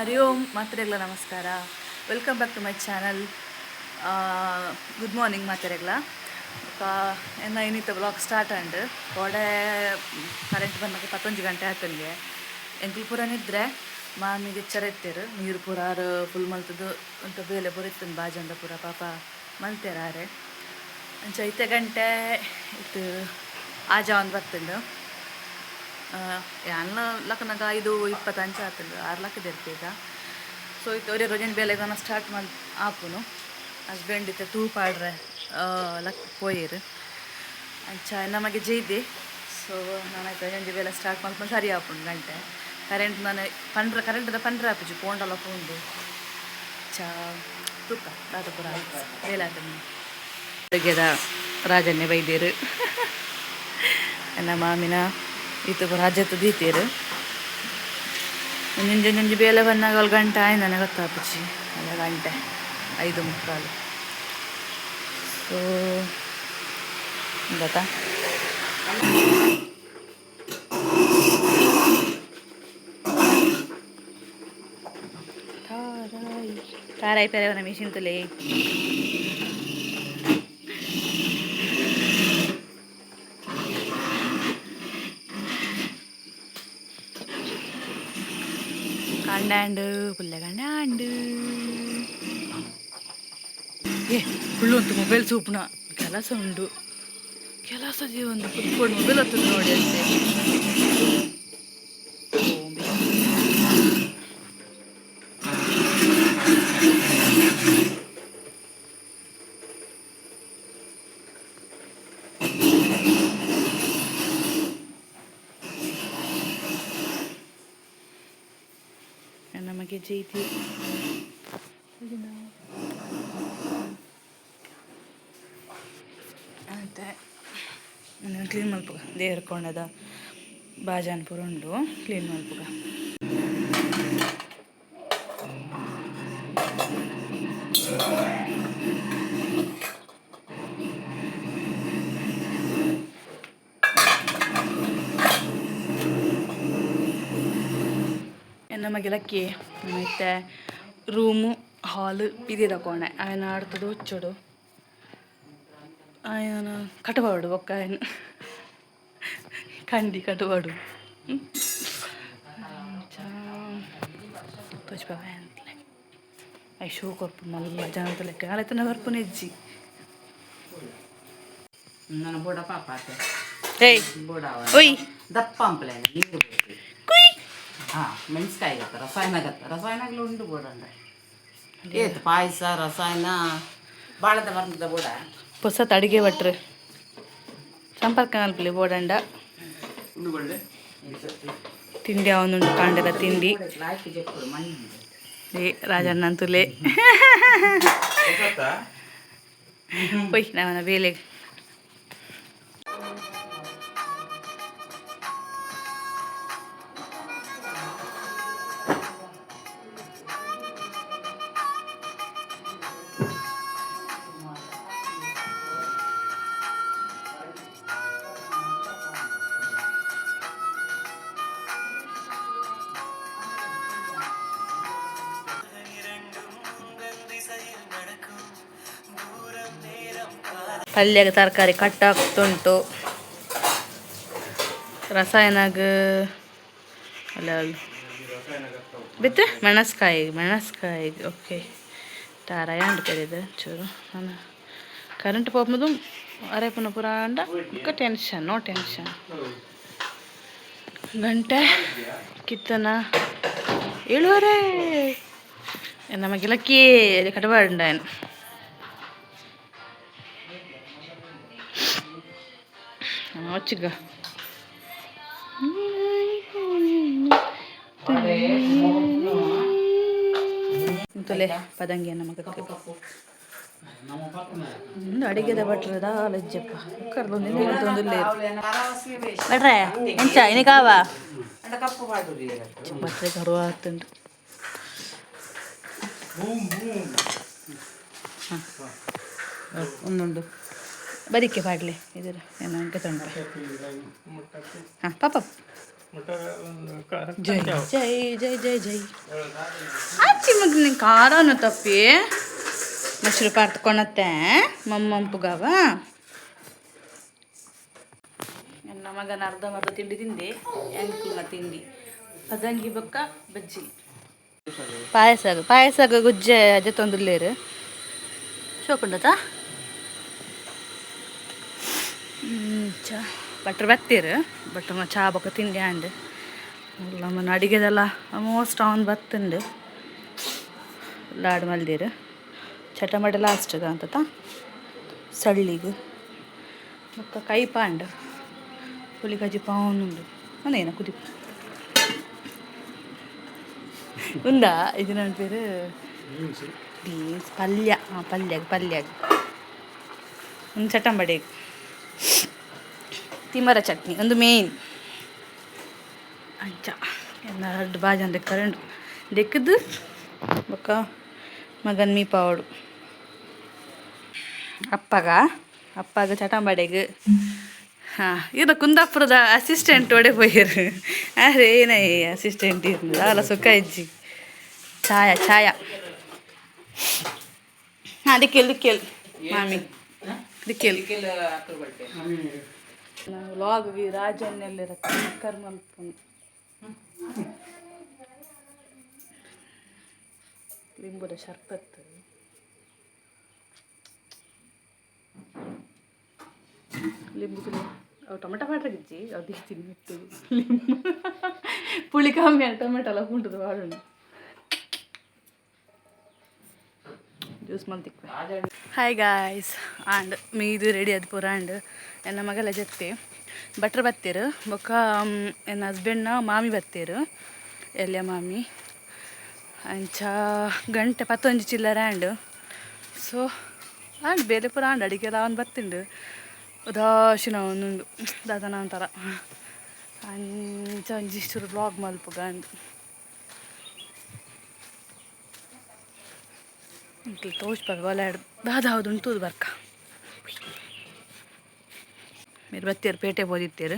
ಹರಿ ಓಂ, ಮಾತೆರೆಗ್ಲ ನಮಸ್ಕಾರ. Welcome back to my channel. Good morning ಮಾತೆರೆಗ್ಲ. ಎನ್ನ ಇನ್ನಿತ್ತ vlog start ಆಂಡ್. ಕೋಡೆ ಕರೆಂಟ್ ಬಂದಾಗ 11 ಗಂಟೆ ಆತಂಗೆ. ಎಂಕುಲು ಪೂರ ನಿದ್ರೆ, ಮಾಮಿಗೆ ಎಚ್ಚರ ಇತ್ತೇರು. ನೀರು ಪೂರ ಆರು ಫುಲ್ ಮಲ್ತದ್ದು ಅಂತ ಬೇಲೆ ಪೂರ ಇತ್ತು, ಬಾಜಂದ ಪೂರ ಪಾಪ ಮಲ್ತೇರ ಆರೆ. ಅಂಚ ಇತ್ತೆ ಗಂಟೆ ಇತ್ತು ಆಜ ಒಂದು ಬರ್ತುಂಡು. ಯಾನ್ಲ ಲಕ್ಕನಾಗ 5:20 ಅಂಚ ಆತುಂಡು. 6 ಲಕ್ಕ ದೆರ್ತೆ ಈಗ. ಸೊ ಇತ್ತು ಒರೇ ರೋಜನ್ ಬೇಲೆಗಾನ ಸ್ಟಾರ್ಟ್ ಮಲ್ ಆಪುನು. ಹಸ್ಬೆಂಡ್ ಇತ್ತೆ ತೂ ಪಾಡ್ರೆ ಲಕ್ ಪೋಯೆರ್. ಅಂಚ ನಮಗೆ ಜೈದೆ. ಸೊ ನಾನು ಒಂಜಿ ಬೇಲೆ ಸ್ಟಾರ್ಟ್ ಮಲ್ಪುನ ಸರಿ ಆಪುಂಡು. ಗಂಟೆ ಕರೆಂಟ್ ನಾನು ಪಂಡ್ರ ಕರೆಂಟ್ದ ಪಂಡ್ರೆ ಆಪುಜಿ, ಪೋಂಡಲ ಪೋಂಡು. ಚಾ ತೂಕ ದಾದ ಪೂರ ಬೇಲೆ ಆತಂದು. ಅಡುಗೆದ ರಾಜನ್ನೇ ಬೈದೇರು. ಎನ್ನ ಮಾಮಿನ ಇತ್ತು ರಾಜತ್ತು ದೀತೇರು. ಒಂಜೊಂಜಿ ಒಂಜೊಂಜಿ ಬೇಲೆ ಬಂದಾಗ ಅಲ್ಲಿ ಗಂಟೆ ಆಯ್ ನನಗೆ ಗೊತ್ತಾಪುಜಿ. ಅಲ್ಲ, ಗಂಟೆ 5:45. ಸೊ ಗೊತ್ತಾ? ತಾರಾಯಿ ತಾರಾಯಿ ಪೆರವನ ಮಿಷಿನ್ ತುಲೆ. ಕಂಡಾಂಡು ಪುಲ್ಲೆ ಕಂಡಾಂಡು. ಏ ಕುಳ್ಳು ಮೊಬೈಲ್ ಸೂಪ್ನ ಕೆಲಸ ಉಂಡು. ಕೆಲಸ ಒಂದು ಕುತ್ಕೊಂಡು ಮೊಬೈಲ್ ಹತ್ತದ ನೋಡಿ ಅಂತೆ. ಓ, ನಮಗೆ ಜೈತಿ. ಅಂತೆ ನಾನು ಕ್ಲೀನ್ ಮಲ್ಪುಗ. ದೇವ್ರ ಕೋಣದ ಬಾಜಾನ್ ಪೂರ ಉಂಡು, ಕ್ಲೀನ್ ಮಲ್ಪುಗ. ನಮಗೆ ಲಕ್ಕಿ ಮತ್ತೆ ರೂಮು, ಹಾಲು ಇದಿದ ಕೋಣೆ. ಆಯನ ಆಡ್ತದೆ ಹುಚ್ಚುಡು. ಆಯನ ಕಟಬಾಡು ಬೊಕ್ಕ ಆಯನ ಕಂಡಿ ಕಟಬಾಡು ತೋಜ್ಪಾವೆ ಅಂತಲೇ. I show ಕೊರ್ಪು ಮಲ್ಲ ಜನದ ಲೆಕ್ಕ ನಾಳೆ ಬರ್ಪುನ ಹೆಜ್ಜಿ. ನನ್ನ ಬೋಡ ಪಾಪ ಆತೆ. ಏಯ್. ಬೋಡ. ಒಯ್. ದಪ್ಪ ಅಂಪ್ಲೇನ ನೀರು ಬೇಕು. ಕುಯ್. ಹಾಂ, ಮೆಣಸ್ಕಾಯಿ ಗತ್ತ, ರಸಾಯನ ಗತ್ತ, ರಸಾಯನಗಳು ಉಂಡು ಬೋಡಂಡ. ಏತ್ ಪಾಯಸ, ರಸಾಯನ ಬಾಳದ ಮರದ ಬೋಡ. ಹೊಸತ್ ಅಡಿಗೆ ಭಟ್ರು ಸಂಪರ್ಕ ಮಲ್ಪಲಿ ಬೋಡಂಡ. ತಿಂಡಿ ಅವನುಂಟು, ಕಾಂಡದ ತಿಂಡಿ. ಲಾಯ್ಕ್ ಜಪ್ಪುಡು ಮಣ್ಣು. ಏ ರಾಜಣ್ಣ ಅಂತುಲೆ. ಒಯ್ ನಾವನ ಬೇಲೆ. ಪಲ್ಯಗೆ ತರಕಾರಿ ಕಟ್ ಆಗ್ತುಂಟು. ರಸಾಯನಾಗ ಅಲ್ಲ ಅಲ್ಲ ಬಿತ್ತು ಮೆಣಸ್ಕಾಯಿ, ಮೆಣಸ್ಕಾಯಿ. ಓಕೆ, ತಾರಾಯ ಅಂಡ್ ಕರಿದ ಚೂರು. ನಾನು ಕರೆಂಟ್ ಪೋಪುದು ಅರೆಪುನ ಪೂರ ಅಂಡ ಬೊಕ್ಕ ಟೆನ್ಷನ್, ನೋ ಟೆನ್ಷನ್. ಗಂಟೆ ಕಿತ್ತನ 7:30. ನಮಗೆ ಲಕ್ಕಿ ಕಟಬಾಂಡ. వచ్చిగా. ತೊಲೆ ಪದಂಗಿ ನಮಗ ಒಂದು ಅಡಿಗೆದ ಭಟ್ರದ ಲಜ್ಜಪ್ಪ ಕರ್ದೊಂದು ಭಟ್ರೆ ಎಂಚ ಇನಿಕಾವ? ಅಂಡ ಕಪ್ಪು ಪಾಡುರಿ. ಭಟ್ರೆ ಕರುವ ಆಗ್ತುಂಟು. ಒಂದುಂಡು. ಬದಿಕ್ಕೆ ಪಾಡ್ಲೆ ಇದರ ಏನೋ ತೊಂದರೆ. ಹಾಂ, ಪಾಪ. ಜೈ ಜೈ ಜೈ ಜೈ ಜೈ. ಆಚಿ ಮಗನ ಖಾರನು ತಪ್ಪಿ ಮೊಸರು ಪಾರ್ತ್ಕೊಳತ್ತೆ ಮಮ್ಮಂಪುಗವ. ನನ್ನ ಮಗನ ಅರ್ಧಂಬರ್ಧ ತಿಂಡಿ ತಿಂದೆ. ಎಂಕುಲ್ನ ತಿಂಡಿ ಪದಂಗಿ ಬೊಕ್ಕ ಬಜ್ಜಿ, ಪಾಯಸ. ಪಾಯಸ ಗುಜ್ಜೆ ಜೊತೊಂದುಲ್ಲೇರು ಶೋಕುಂಡತ ಚಾ. ಭಟ್ರು ಬತ್ತೀರು, ಭಟ್ರು ಚಾ ಬೊಕ್ಕ ತಿಂಡಿ ಆಂಡ್. ನಮ್ಮನ್ನ ಅಡಿಗೆದೆಲ್ಲ ಆಲ್ಮೋಸ್ಟ್ ಆನ್ ಬತ್ತುಂಡು. ಲಾಡ್ ಮಲ್ದಿರು ಚಟಮಟ ಲಾಸ್ಟ್ ಅಂತತ ಸಳ್ಳಿಗು ಬೊಕ್ಕ ಕೈ ಪಾಂಡ್ ಪುಳಿ ಕಜಿ ಪಾವನುಂಡು. ಅಂದೇನ ಕುದಿ ಉಂದಾ? ಇದು ನನ್ನ പേര് ಬೀನ್ಸ್ ಪಲ್ಯ. ಹಾಂ, ಪಲ್ಯಾಗ ಪಲ್ಯಾಗ ಒಂದು ಚಟಂಬಡೆ, ತಿಮರ ಚಟ್ನಿ ಒಂದು ಮೇನ್. ಅಂಚ ಎನ್ನ ರಡ್ಡ್ ಬಾಜನ್ ದೆಕ್ಕರುಂಡು. ದೆಕ್ಕದು ಬೊಕ್ಕ ಮಗನ್ ಮೀಪಾವಡು. ಅಪ್ಪಗ ಅಪ್ಪಗ ಚಟಂಬಡೆಗ್. ಹಾಂ, ಇದು ಕುಂದಾಪುರದ ಅಸಿಸ್ಟೆಂಟ್ ಒಡೆ ಪೋಯೆರ್. ಅರೆ ಏನ ಅಸಿಸ್ಟೆಂಟ್ ಇರ್ನ ಅಲ್ಲ, ಸುಖ ಇಜ್ಜಿ. ಛಾಯಾ ಛಾಯಾ. ಹಾಂ, ದಿಕ್ಕೆಲ್ ದಿಕ್ಕೆಲ್ ಮಾಮಿ ದಿಕ್ಕೆಲ್. ನಾವು ಲಾಗ್ ರಾಜನ್ನೆಲ್ಲ ಕರ್ಮಲ್ಪುನು. ಲಿಂಬುದ ಶರ್ಬತ್, ಲಿಂಬು ತುಲೆ. ಅವು ಟೊಮೆಟೊ ಪಾಡ್ರಗಿಜ್ಜಿ, ಅವು ದೀತೀನಿ ಬಿಟ್ಟು. ಲಿಂಬು ಪುಳಿ ಕಮ್ಮಿ, ಟೊಮೆಟೊ ಎಲ್ಲ ಉಂಟು ಪಾಡುಂಡು. ಜ್ಯೂಸ್ ಮಲ್ತಿಕ್ವೆ. ಹಾಯ್ ಗಾಯ್ಸ್, ಆಂಡ್ ಮೀದು ರೆಡಿ ಅದು ಪೂರ ಆಂಡ್. ಎನ್ನ ಮಗಲ ಜೊತೆ ಭಟ್ರು ಬತ್ತೀರು. ಬೊಕ್ಕ ಎನ್ನ ಹಸ್ಬೆಂಡ್ನ ಮಾಮಿ ಬತ್ತೀರು, ಎಲ್ಯ ಮಾಮಿ. ಅಂಚ ಗಂಟೆ ಪತ್ತೊಂಜಿ ಚಿಲ್ಲರೆ ಆಂಡ್. ಸೊ ಆಂಡ್ ಬೇಲೆ ಪೂರ ಆಂಡ್, ಅಡಿಗೆ ಎಲ್ಲ ಅವನು ಬತ್ತುಂಡು. ಉದಾಸೀನ ಒಂದುಂಡು ದಾದನ ಒಂಥರ. ಅಂಚ ಒಂಜಿ ಚೂರು ಬ್ಲಾಗ್ ಮಲ್ಪುಗ ಅಂದ್. ಇಂಕ್ಲೆ ತೋಜ್ಪಾಗ ಒಲ ದಾದ ಉಂಟು ಬರ್ಕ. ಮೇರ್ ಬತ್ತೀರು, ಪೇಟೆ ಪೋದಿತ್ತೀರು.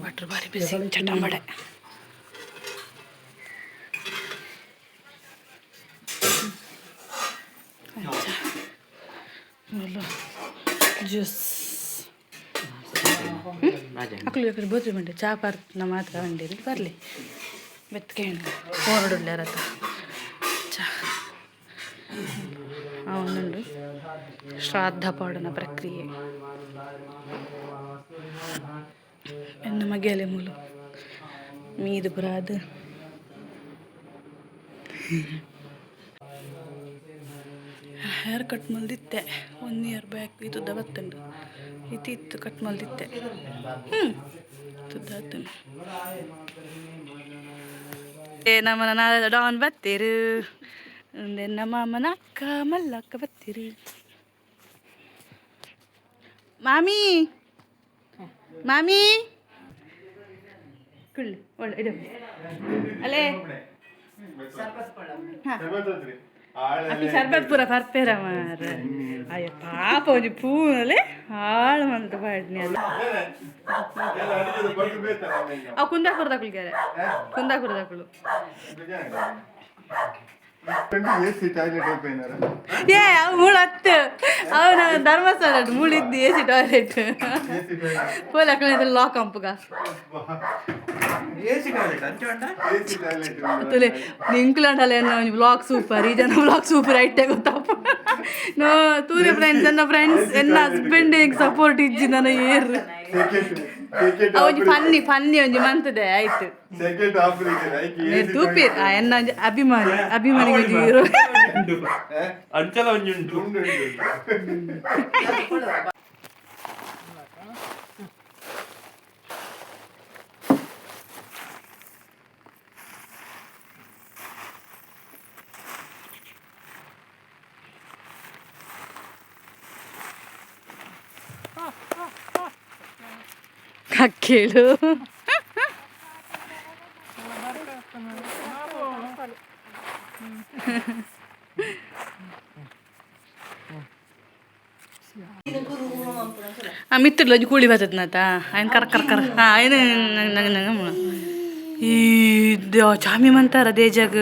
ಭಟ್ರು ಬಾರಿ ಬಿಸಿ ಚಟಂಬಡೆ. ಅಂಚ ಮೂಲು ಜ್ಯೂಸ್ ಅಕ್ಲು ಬೇಕಾದ್ರೆ ಬೋತ್ರಿ ಬಂಡೆ ಚಾ ಪಾರ್ನ ಮಾತ್ರ ಬಂಡಿರಿ. ಬರಲಿ ಬೆತ್ಕೆ ಫೋನ್ ರತ್ತ ಚಾ ಅವನುಂಡು. ಶ್ರಾದ್ದ ಪಾಡುನ ಪ್ರಕ್ರಿಯೆ. ಎನ್ನ ಮಗೆಲೆ ಮೂಲು ಮೀದು ಪುರಾದು. ಹೇರ್ ಕಟ್ ಮಲ್ದಿತ್ತೆ ಒನ್ ಇಯರ್ ಬ್ಯಾಕ್. ಇತ್ತುದ್ದ ಬತ್ತುಂಡು, ಇತ್ತು ಇತ್ತು ಕಟ್ ಮಲ್ದಿತ್ತೆ. ಹ್ಞೂ, ತುದ್ದ ಆತುಂಡು. ಏ ನಮ್ಮನ ಡಾನ್ ಬತ್ತೀರು. ನಮ್ಮ ಮಾಮನ ಅಕ್ಕ ಮಲ್ಲಕ್ಕ ಬತ್ತೀರು. ಮಾಮಿ ಮಾಮಿ ಕುಳ್ಳಿ ಒಳ್ಳೆ ಇಡು ಅಲ್ಲೇ. ಅಕ್ಕಿ ಶರ್ಬತ್ ಪೂರ ಪರ್ಪೇರ ಮಾರ. ಅಯ್ಯ ಪಾಪ, ಒಂಜಿ ಪೂನಲೆ ಹಾಳು ಮಂತ ಪಾಡ್ನಿ ಅಲ್ಲ. ಅವು ಕುಂದಾಪುರದಕುಲು, ಕುಂದಾಪುರದಕುಲು. AC toilet open. ಏ ಅವು ಮೂಳು ಹತ್ತು ಅವನ ಧರ್ಮಸ್ಥಳ ಮೂಳಿದ್ದು ಎಸಿ ಟಾಯ್ಲೆಟ್. AC toilet. ಪೋಲೆ ಅಕ್ಕನ ಲಾಕ್ ಅಂಪುಗ. ಎಸಿ ಟಾಯ್ಲೆಟ್ ಅಂಚ. AC toilet. ತುಲೆ ನಿಂಕ್ಲಂಡಲ್ಲ ಎನ್ನ ಒಂಜಿ ಬ್ಲಾಗ್ ಸೂಪರ್, ಈ ಜನ ಬ್ಲಾಗ್ ಸೂಪರ್ ಐಟೆ ಗೊತ್ತಪ್ಪ. ನೋ ತೂರೆ ಫ್ರೆಂಡ್ಸ್, ನನ್ನ ಫ್ರೆಂಡ್ಸ್, ಎನ್ನ ಹಸ್ಬೆಂಡ್ ಸಪೋರ್ಟ್ ಇಜ್ಜಿ ನನ್ನ ಏರ್. ಸೆಕೆಂಡ್ ಸೆಕೆಂಡ್ ಒಂಜಿ ಫನ್ನಿ ಫನ್ನಿ ಒಂಜಿ ಮಂತದೆ ಆಯ್ತು. Second operation ಐಕಿ. ತೂಪಿ ಎನ್ನ ಒಂಜಿ ಅಭಿಮಾನಿ ಅಭಿಮಾನಿ ಒಂಜಿ ಹೀರೋ. ಅಂಚಲ ಒಂಜಿ ಉಂಟು. ಉಂಡು ಉಂಡು. ಕಕ್ಕೇಳು. ಆ ಮಿತ್ರಲು ಒಂಜಿ ಕೂಳಿ ಬರ್ತದ ಆಯ್ನ ಕರ್ ಕರ್ ಕರ್. ಹಾಂ, ಆಯ್ನ ನಂಗೆ ನಂಗೆ ಈ ಚಾಮಿ ಮಂತಾರ ದೇಜಗ್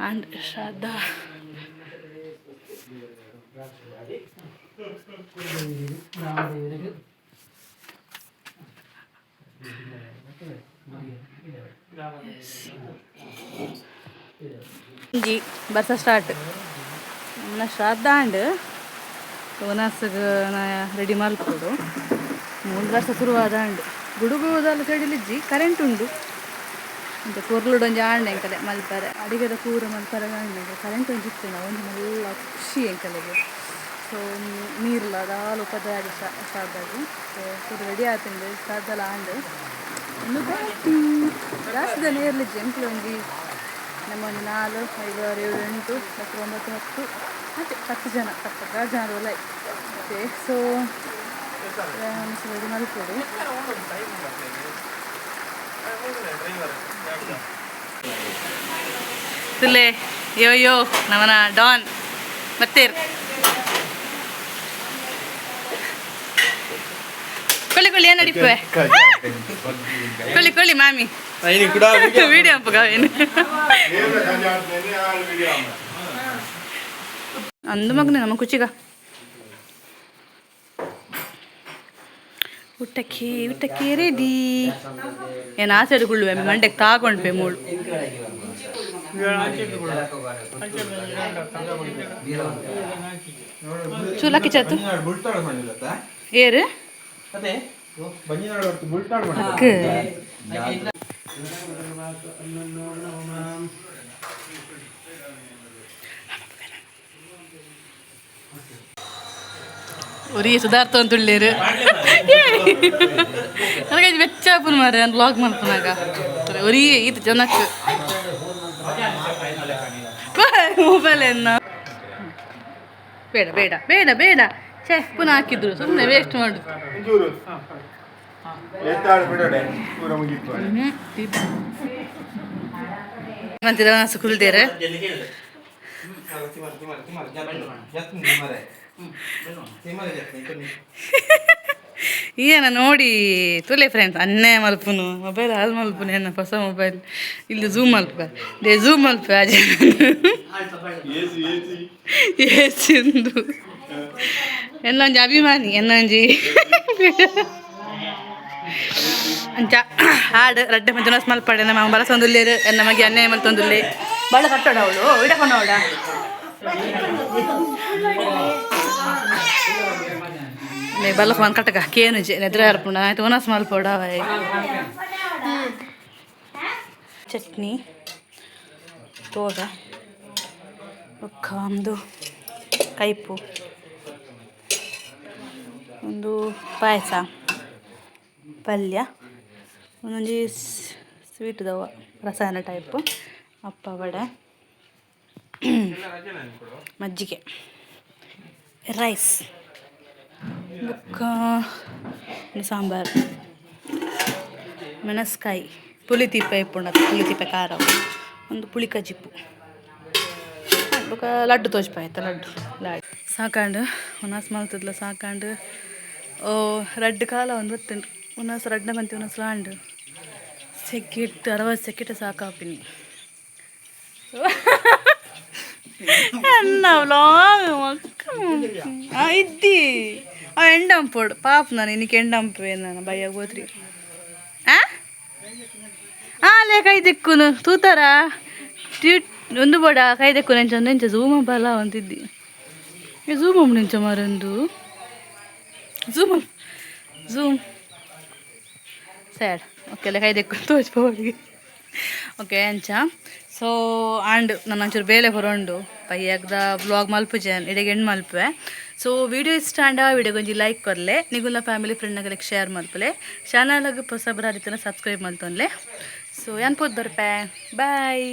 ಅಂಡ್ ಶ್ರದ್ಧಾ. ಇಂಜಿ ಬರ್ಸ ಸ್ಟಾರ್ಟ್. ನಮ್ಮ ಶ್ರಾದ್ದ ಅಂಡ್ ಒನಸ್ಗ್ ರೆಡಿ ಮಲ್ಪೊಡು. ಮೂಲು ಬರ್ಸ ಶುರುವಾದ ಅಂಡ್ ಗುಡುಗುದಲ್ಲ ಸೈಡಲ್ಲಿ ಕರೆಂಟ್ ಉಂಡು ಅಂಚ ಪೊರ್ಲುಡು ಒಂಜಿ ಆಂಡ್ ಎಂಕಲೆ ಮಲ್ಪರೆ ಅಡಿಗೆದ ಪೂರ ಮಲ್ಪರೆ ಆಂಡ್. ಕರೆಂಟ್ ಒಂಜಿ ಇತ್ತಿನ ಒಂಜಿ ಮಲ್ಲ ಖುಷಿ ಎಂಕಲೆಗ್. ಸೊ ನೀರ್ಲ ದಾಲ ಉಪದ್ರ ಶ್ರಾದ್ದಗ್. ಸೊ ಪೂರ ರೆಡಿ ಆತುಂಡು, ಶ್ರಾದ್ದಲ ಆಂಡ್. ಉಂದು ಜಾಸ್ತಿ ಜನ ಏರ್ಲಿಜ್ಜಿ ಎಂಕ್ಲೆ. ಒಂಜಿ ನಮ್ಮ ಒಂದು 4, 5, 6, 7, 8, 10, 9, 10, ಮತ್ತೆ 10 ಜನ, 10 ಜನ ಉಲಾಯಿ. ಓಕೆ, ಸೊ ರೆಡಿ ಮಲ್ಪೊಡು. ತುಲೆ ಯೋ ಯೋ ನಮನ ಡಾನ್ ಮತ್ತೇರ್ ಕೊಳ್ಳಿ ಕೊಳ್ಳಿ. ಏನು ನಡಿಪೆ? ಕೊಳ್ಳಿ ಕೊಳ್ಳಿ ಮಾಮಿ. ವಿಡಿಯೋ ಅಪ್ಪಗ ಏನು ಅಂದು ಮಗನೇ ನಮ್ಮ ಕುಚಿಗ. ಊಟಕ್ಕೆ ಊಟಕ್ಕೆ ರೆಡಿ. ಏನು ಆಸೆ ಗುಳ್ಳುವೆ ಮಂಡೆಗೆ ತಾಗೊಂಡ್ಪೆ ಮೂಳು. ಚೂಲಕ್ಕಿ ಚಾತು ಏರು. ಅಕ್ಕ ಒರಿ ಸುಧಾರ್ಥ ಅಂತುಳ್ಳೇರು. ನನಗೆ ಬೆಚ್ಚ ಆಪುನ ಮಾರೆ ನಾನು ಬ್ಲಾಗ್ ಮಲ್ಪುನಾಗ ಒರಿ ಈತ ಜನಕ್ಕೆ ಮೊಬೈಲ್ ಎನ್ನ. ಬೇಡ ಬೇಡ ಬೇಡ ಬೇಡ. ಛೇ, ಪುನಃ ಹಾಕಿದ್ರು, ಸುಮ್ಮನೆ ವೇಸ್ಟ್ ಮಾಡುದು. ಒಂಚೂರು ಎತ್ತಾಳು ಬಿಡೋಡೆ, ಪೂರ ಮುಗೀತು. ಮಂತಿದ ಕುಲ್ದೇರೆ. ಏನ ನೋಡಿ ತುಲೆ ಫ್ರೆಂಡ್ಸ್, ಅನ್ನೇ ಮಲ್ಪುನು ಮೊಬೈಲ್ ಹಾಲು ಮಲ್ಪುನು. ಏನ ಹೊಸ ಮೊಬೈಲ್ ಇಲ್ಲಿ ಝೂಮ್ ಮಲ್ಪ they zoom ಮಲ್ಪ ಅಜೆ. AC AC. ಏಸಿಂದು എന്നೊಂಜಿ ಅಭಿಮಾನಿ എന്നೊಂಜಿ ಅಂಚ ಹಾಡು ರಡ್ಡೆ ಮಂಚ ಮಲ್ಪಡೆ. ನಮ್ಮ ಬಲಸೊಂದುಲ್ಲೇರು ಎನ್ನ ಮಗೆ ಅನ್ಯಾಯ ಮಲ್ತೊಂದುಲ್ಲೆ. ಬಳ್ಳ ಕಟ್ಟೋಡ ಅವಳು ಇಡಕೊಂಡವಳ. ನೇ ಬಲ್ಲಕ ಒಂದು ಕಟ್ಟಕ ಕೇನುಜೆ ನೆದ್ರ ಅರ್ಪುಂಡ. ಆಯ್ತು, ಒನಸ್ ಮಲ್ಪೋಡ. ಚಟ್ನಿ ತೋಗ ಬೊಕ್ಕ ಒಂದು ಕೈಪು, ಒಂದು ಪಾಯಸ, ಪಲ್ಯ, ಒಂದೊಂಜಿ ಸ್ವೀಟ್ ದವ ರಸಾಯನ ಟೈಪ್, ಅಪ್ಪ ವಡೆ, ಮಜ್ಜಿಗೆ, ರೈಸ್, ಬೊಕ್ಕ ಒಂದು ಸಾಂಬಾರು, ಮೆಣಸ್ಕಾಯಿ, ಪುಳಿ ತೀಪೆ ಇಪ್ಪುಂಡು, ಪುಳಿ ತೀಪೆ ಖಾರ, ಒಂದು ಪುಳಿ ಕಜಿಪು, ಬೊಕ್ಕ ಲಡ್ಡು ತೋಜ್ಪಾಯ್ತ ಲಡ್ಡು ಲಾಡು. ಸಾಕಾಂಡು ಉನಾಸ್ ಮಲ್ತದ್ಲ ಸಾಕಾಂಡು. ಓ ರಡ್ಡ್ ಕಾಲ ಒಂದು ಬತ್ತುಂಡು ಉನಾಸ್ ರಡ್ಡ ಮಂತಿ ಉನಾಸ್ ಲಾಂಡು ಸೆಕ್ಕಿಟ್ಟು 60 ಸೆಕ್ಕಿಟ್ಟು ಸಾಕಾಪಿನಿ. ಎನ್ನ ವ್ಲಾಗ್ ಮಕ್ಕ ಇದ್ದಿ ಆ ಎಂಡಂಪೋಡು ಪಾಪ. ನಾನು ಇನ್ನಕ್ಕೆ ಎಂಡಂಪು ನಾನು ಬಯ್ಯ ಗೋತ್ರಿ. ಆ ಆ ಲೇ ಕೈ ದಿಕ್ಕುನು ತೂತಾರ ಟ್ಯೂಟ್ ಒಂದು ಬೋಡ ಕೈ ದಿಕ್ಕು ನೆಂಚ ನೆಂಚ ಝೂಮ್ ಬಲ ಅಂತಿದ್ದಿ. ಝೂಮ್ ನೆಂಚ ಮಾರಂದು ಝೂಮ್ ಝೂಮ್ ಸ್ಯಾಡ್. ಓಕೆ, ಕೈ ದಿಕ್ಕು ತೋಜ್ಪೋಡಿಗೆ. ಓಕೆ, ಅಂಚ ಸೊ ಆಂಡ್ ನನ್ನ ಒಂಚೂರು ಬೇಲೆ ಹೊರೊಂಡು ಪಯ್ಯಾಗ್ದ ವ್ಲಾಗ್ ಮಲ್ಪುಜೆ, ಇಡೆಗೆ ಎಂಡ್ ಮಲ್ಪುವೆ. ಸೊ ವಿಡಿಯೋ ಇಷ್ಟ ಆಂಡ ವಿಡಿಯೋಗೆ ಒಂಜಿ ಲೈಕ್ ಕೊರ್ಲೆ, ನಿಗುಲ ಫ್ಯಾಮಿಲಿ ಫ್ರೆಂಡ್ನಗಲಿಗೆ ಶೇರ್ ಮಲ್ಪುಲೆ, ಚಾನಲ್ಗೆ ಹೊಸಬರಾದಿತ್ತನ ಸಬ್ಸ್ಕ್ರೈಬ್ ಮಲ್ತೊನ್ಲೆ. ಸೊ ಯಾನ್ ಪೋದ್ ಬರ್ಪೆ. ಬಾಯ್.